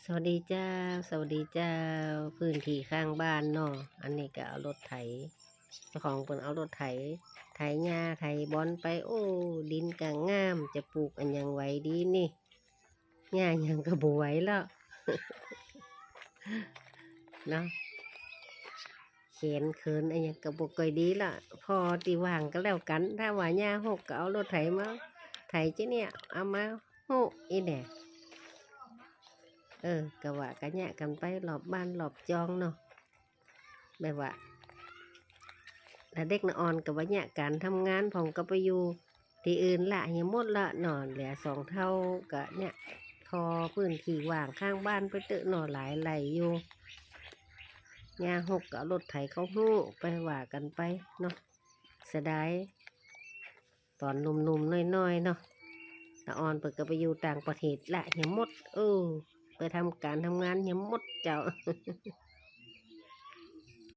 ສະຫວັດດີເຈົ້າ ສະຫວັດດີເຈົ້າ ພື້ນທີ່ຂ້າງບ້ານເນາະ. ອັນນີ້ກໍເອົາລົດໄຖ ເຈົ້າຂອງເພິ່ນເອົາລົດໄຖ ໄຖຫຍ້າໄຖບອນໄປ. ໂອ້ ດິນກໍງາມ ຈະປູກອັນຫຍັງໄວ້ດີນີ້ ຫຍ້າຫຍັງກໍບໍ່ໄຫວແລ້ວເນາະ. ແຂນເຂີນອັນຫຍັງກໍບໍ່ຄ່ອຍດີລະ ພໍທີ່ວ່າງກໍແລ້ວກັນ. ຖ້າວ່າຫຍ້າຫົກກໍເອົາລົດໄຖມາໄຖ ເຈົ້າເນຍ ເອົາມາໂຮະອີແດ່. ເອີ ກະວ່າກະຍະກັນໄປລອບບ້ານລອບຈອງເນາະ. ແບບວ່າ ລະເດັກນະອ່ອນກໍບໍ່ຍະການທຳງານ ພອງກໍໄປຢູ່ທີ່ອື່ນລະ ຫຍັງໝົດລະເນາະ. ເຫຼືອສອງເຖົ້າກະຍະ ພໍພື້ນທີ່ວ່າງຂ້າງບ້ານໄປເຕີເນາະ ຫຼາຍໄຮ່ຢູ່. ຫຍ້າຫົກກໍເອົາລົດໄຖເຂົາໂຮະໄປ ວ່າກັນໄປເນາະ. ເສຍດາຍ ຕອນໜຸ່ມໆນ້ອຍໆເນາະ ຕາອອນເພິ່ນກໍໄປຢູ່ຕ່າງປະເທດລະ ຫຍັງໝົດ. ເອີ ໄປທຳການທຳງານ ຫຍັງໝົດເຈົ້າ.